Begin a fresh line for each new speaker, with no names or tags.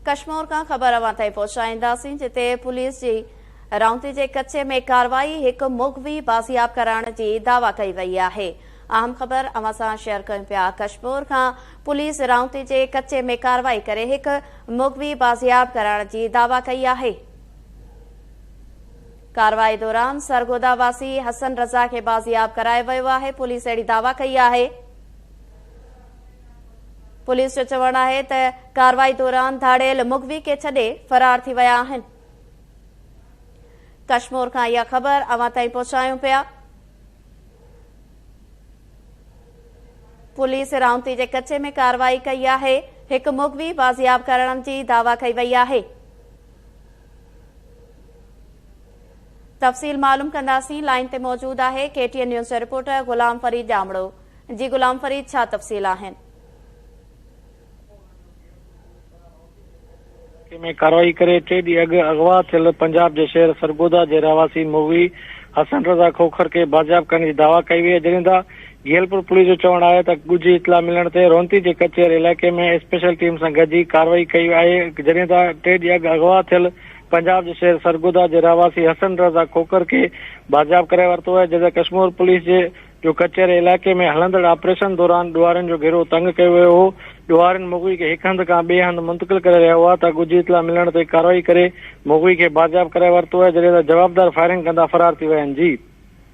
ڪشمور کان خبر اوهان تائين پهچائينداسين جتي پوليس جي رائونتي جي ڪچي ۾ ڪارروائي هڪ مغوي بازياب ڪرائڻ جي دعويٰ ڪئي وئي آهي. اهم خبر اوهان سان شيئر ڪيون پيا ڪشمور کان پوليس رائونتي جي ڪچي ۾ ڪارروائي ڪري هڪ مغوي بازياب ڪرائڻ جي دعويٰ ڪئي آهي. ڪارروائي دوران سرگودا واسي حسن رضا کي بازياب ڪرايو ويو آهي پوليس اهڙي دعويٰ ڪئي آهي. پوليس جو چوڻ آهي ته ڪارروائي دوران ڌاڙيل مغوي کي ڇڏي فرار ٿي ويا آهن. ڪشمور کان اها خبر اوهان تائين پهچايون پيا. پوليس رائونتي جي ڪچي ۾ ڪارروائي ڪئي آهي، هڪ مغوي بازياب ڪرڻ جي دعويٰ ڪئي وئي آهي. تفصيل معلوم ڪنداسين، لائين تي موجود آهي ڪي ٽي اين نيوز جو رپورٽر غلام فريد ڄامڙو. جي غلام فريد ڇا تفصيل آهن؟
۾ ڪارروائي ڪري ٽي ڏينهن اڳ اغوا ٿيل پنجاب جي شهر سرگوڌا جي رهواسي مغوي حسن رضا کوکر کي بازياب ڪرڻ جي دعويٰ ڪئي وئي آهي جڏهن ته گيلپور پوليس جو چوڻ آهي ته ڳجهي اطلاع ملڻ تي رونتي جي ڪچهري علائقي ۾ اسپيشل ٽيم سان گڏجي ڪارروائي ڪئي آهي جڏهن ته ٽي ڏينهن اڳ اغوا ٿيل پنجاب جي شهر سرگوڌا جي رهواسي حسن رضا کوکر کي بازياب ڪرائي ورتو آهي جڏهن ته ڪشمور پوليس جي جو ڪچهري علائقي ۾ هلندڙ آپريشن دوران ڏوهارين جو گهيرو تنگ ڪيو ويو هو، ڏوهارين مغوي کي هڪ هنڌ کان ٻئي هنڌ منتقل ڪري رهيا هئا ته ڳجهي اطلاع ملڻ تي ڪارروائي ڪري مغوي کي بازياب ڪرائي ورتو آهي جڏهن ته جوابدار فائرنگ ڪندا فرار ٿي ويا آهن جي.